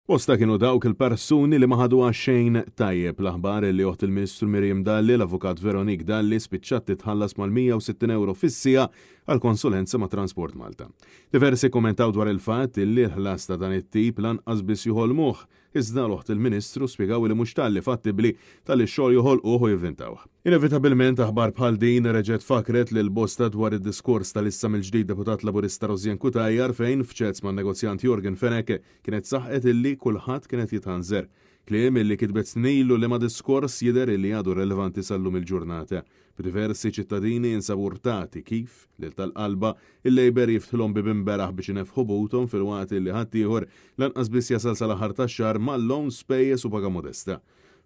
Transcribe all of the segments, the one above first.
Bosta kienu dawk il-persuni li ma ħaduha xejn tajjeb l-aħbar li oħt il-Ministru Miriam Dalli, l-Avukat Veronique Dalli, spiċċat titħallas mal-160 ewro fis-siegħa għal konsulenza ma' Transport Malta. Diversi kkummentaw dwar il-fatt li l-ħlas ta' dan it-tip lanqas biss joħolmuh, iżda l-oħt il-Ministru spjegaw li mhux talli fattibbli, talli x-xogħol joħolquh u jivvintawh. Inevitabilment aħbar bħal din reġgħet fakkret lil bosta dwar id-diskors tal-issa mill-ġdid Deputat Laburista Rosianne Cutajar fejn f'chats man-negozjant Yorgen Fenech Kienet saħqet illi kulħadd kien qed jitħanżer. Kliem illi kitbet snin ilu liema diskors jidher illi għadu relevanti sal-lum il-ġurnata. B'diversi ċittadini jinsabu urtati kif, lil tal-qalba, il-Labour jiftħilhom bibien beraħ biex ineffħu buthom filwaqt illi ħaddieħor lanqas biss jasal sal-aħħar tax-xahar mal-loans, spejjeż u paga modesta.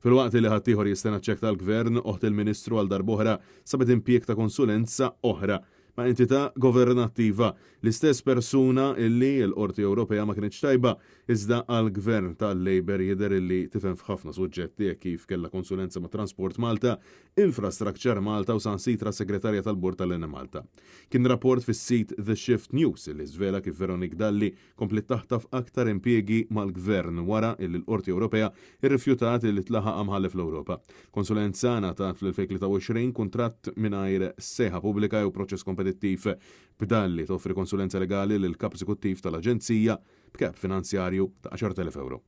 Filwaqt illi ħaddieħor jistenna ċekk tal-Gvern, oħt il-Ministru għal darb'oħra sabet impjieg ta' konsulenza oħra ma' entità governattiva, l-istess persuna illi l-Qorti Ewropea ma kinitx tajba, iżda għall-Gvern tal-Labour jidher illi tifhem f'ħafna suġġetti hekk kif kellha konsulenza ma' Transport Malta, Infrastructure Malta u saħansitra Segretarja tal-Bord tal-Enemalta. Kien rapport fis-sit The Shift News illi żvela kif Veronique Dalli kompliet taħtaf aktar impjiegi mal-Gvern wara illi l-Qorti Ewropea rrifjutat illi tlaħaqha mħallef l-Ewropa. Konsulenza ngħatat fl-2023 kuntratt mingħajr sejħa pubblika jew proċess kompetittiv b'Dalli toffri konsulenza legali lill-Kap Eżekuttiv tal-Aġenzija b'cap finanzjarju ta' 10,000 ewro.